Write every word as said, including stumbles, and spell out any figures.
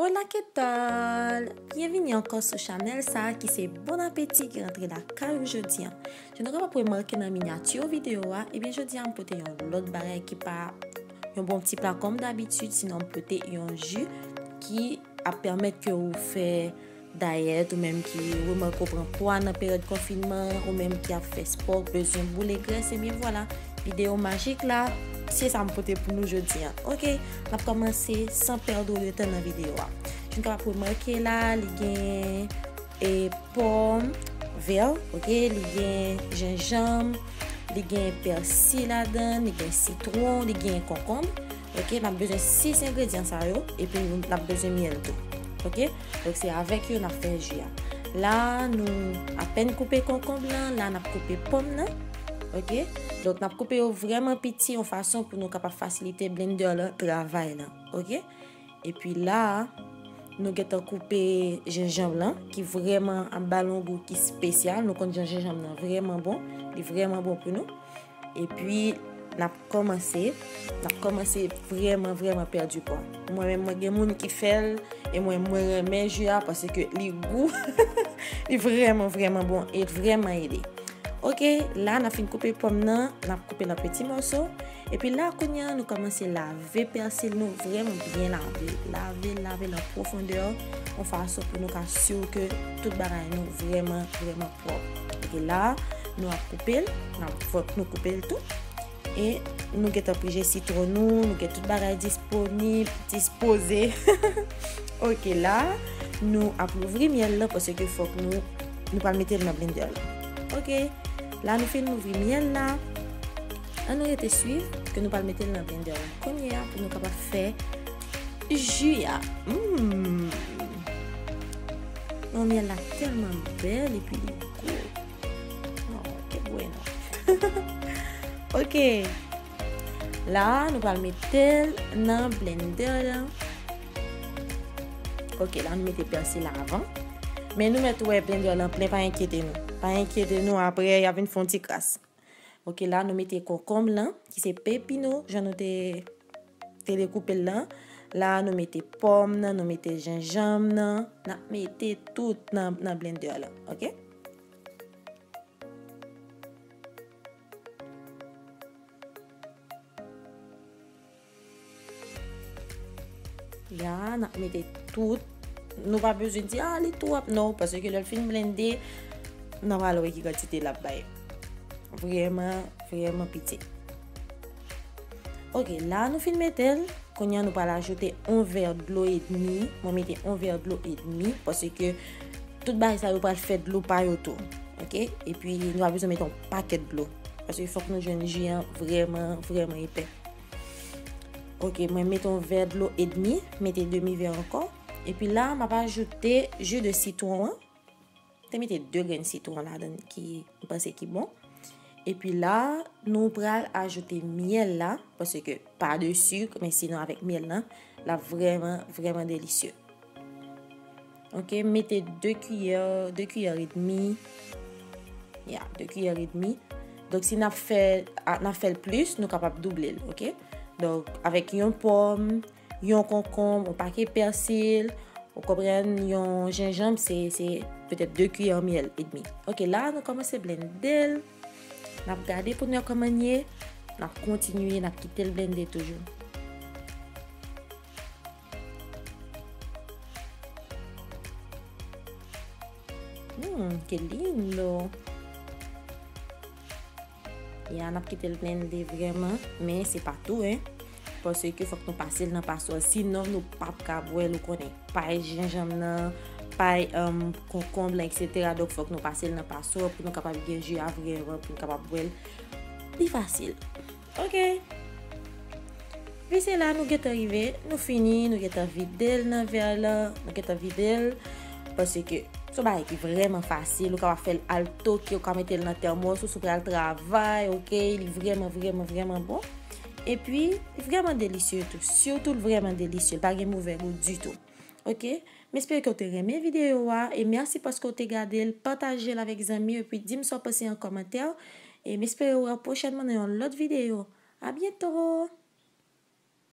Hola, ¿qué tal? Byenvini ankò sou chanèl sa a ki se Bon Apeti ki rantre lakay ou jodi a. Jan nou kapab remake nan minyati videyo a, ebyen jodi a m pote yon lòt bagay ki pa yon bon ti pla kòm dabitid, sinon m pote yon ji ki ap pèmèt ke ou fè dayèt, ou menm ki remake ou pran pwa nan peryòd konfinman, ou menm ki ap fè spò, ou bezwen boule grès, ebyen vwala, videyo majik la, se sa m pote pou nou jodi a. Oke, n ap kòmanse san pèdi de tan nan videyo a. Jan nou kapab remake la, li gen, e, pòm vè, oke, li gen jenjanm, li gen pèsi ladan, li gen sitwon, li gen konkonm. Oke, n ap bezwen sis engredyan sa yo, epi nou, n ap bezwen myèl tou. Oke, donk se avèk yo n ap fè ji a. La, nou apèn koupe konkonm lan, la n ap koupe pòm nan. Oke, donk n ap koupe yo vrèman piti, yon fason pou nou kapab fasilite blendè lan travay lan. Oke, epi la, nou gentan koupe jenjanm lan, ki vrèman ap ba l yon gou ki espesyal. Nou konn jan jenjanm nan vrèman bon, li vrèman bon pou nou. Epi, n ap kòmanse, n ap kòmanse vrèman, vrèman pèdi pwa. Mwen menm, mwen gen moun ki fè l, e mwen, mwen renmen ji a, paske li gou, li vrèman, vrèman bon, e vrèman ede. Oke, la, n ap fin koupe pòm nan, n ap koupe l an piti mòso. Epi la, kounye a, nou kòmanse lave pèsi nou vrèman byen lave. Lave, lave l an pwofondè, yon fason pou nou ka si ke tout bagay nou vrèman, vrèman pwòp. Oke, la, nou ap koupe l, n ap fòk nou koupe l tou. E nou gentan prije sitwon nou, nou gen tout bagay disponib, dispoze. Oke, la, nou ap louvri myèl lan, paske fòk nou, nou pral mete l nan blendè lan. Oke, la, nou fin louvri myèl la. Ann nou rete swiv ke nou pral mete l nan blendè lan kounye a pou nou kapab fè ji a. Mm. Non, myèl la tèlman bèl epi li gou. Oh, qué bueno. Oke. La, nou pral mete l nan blendè lan. Oke, la nou mete pèsi la avan. Men nou mèt wè blendè lan plen, pa enkyete nou. Pa enkyete nou, apre, y a vin fè yon ti kras. Oke, la nou mete konkonm lan, ki se pepino, jan nou te, te dekoupe l lan. La, nou mete pòm nan, nou mete jenjanm nan. N ap mete tout nan, nan blendè lan, oke? Ya, n ap mete tout. Nou pa bezwen di, "Ah, li twòp." Non, paske lè l fin blende, n ap al wè ki kantite l ap bay. Vrèman, vrèman piti. Oke, la nou fin mete l. Kounye a, nou pral ajoute yon vè dlo edmi. Mwen mete yon vè dlo edmi, paske tout bagay sa yo pral fè dlo pa yo tou. Oke? Epi, nou pa bezwen mete yon pakèt dlo. Paske fòk nou jwenn ji an vrèman, vrèman epè. Oke, mwen mete yon vè dlo edmi, mete demi vè ankò. Epi la, m ap ajoute ji de sitwon an. Te mete de grenn sitwon ladan ki m panse ki bon. Epi la, nou pral ajoute myèl la, paske pa de sik, men sinon avèk myèl lan, l ap vrèman, vrèman delisye. Oke, mete de kiyè, de kiyè edmi. Ya, de kiyè edmi. Donk, si n ap fè, a, n ap fè l plis, nou kapab double l, oke? Donk, avèk yon pòm, yon konkonm, yon pakèt pèsi, ou konprann, yon jenjanm, se, se petèt de kiyè myèl edmi. Oke, la, nou kòmanse blende l. N ap gade pou n wè kòman l ye. N ap kontinye, n ap kite l blende toujou. Hmm, qué lindo. Ya, n ap kite l blende vrèman, men se pa tou, en. Paske fòk nou pase l nan paswa, sinon nou p ap ka bwè l, ou konnen. Pay jenjanm nan, pay, um, konkonm lan, etsetera. Donk, fòk nou pase l nan paswa pou nou kapab gen ji a vrèman, pou nou kapab bwè l pi fasil. Oke. Wi, se la nou gentan rive, nou fini, nou gentan vide l nan vè lan, nou gentan vide l, paske se yon bagay ki vrèman fasil, ou kapab fè l al toke, ou ka mete l nan tèmòs, ou si w pral travay, oke, li vrèman, vrèman, vrèman bon. Epi, li vrèman delisye tou, sitou l vrèman delisye, li pa gen move gou ditou. Oke, m espere ke w te renmen videyo a, e mèsi paske w te gade l, pataje l avèk zanmi w, epi di m sa w panse an kòmantè, e m espere w wè w pwochènman nan yon lòt videyo. A byento!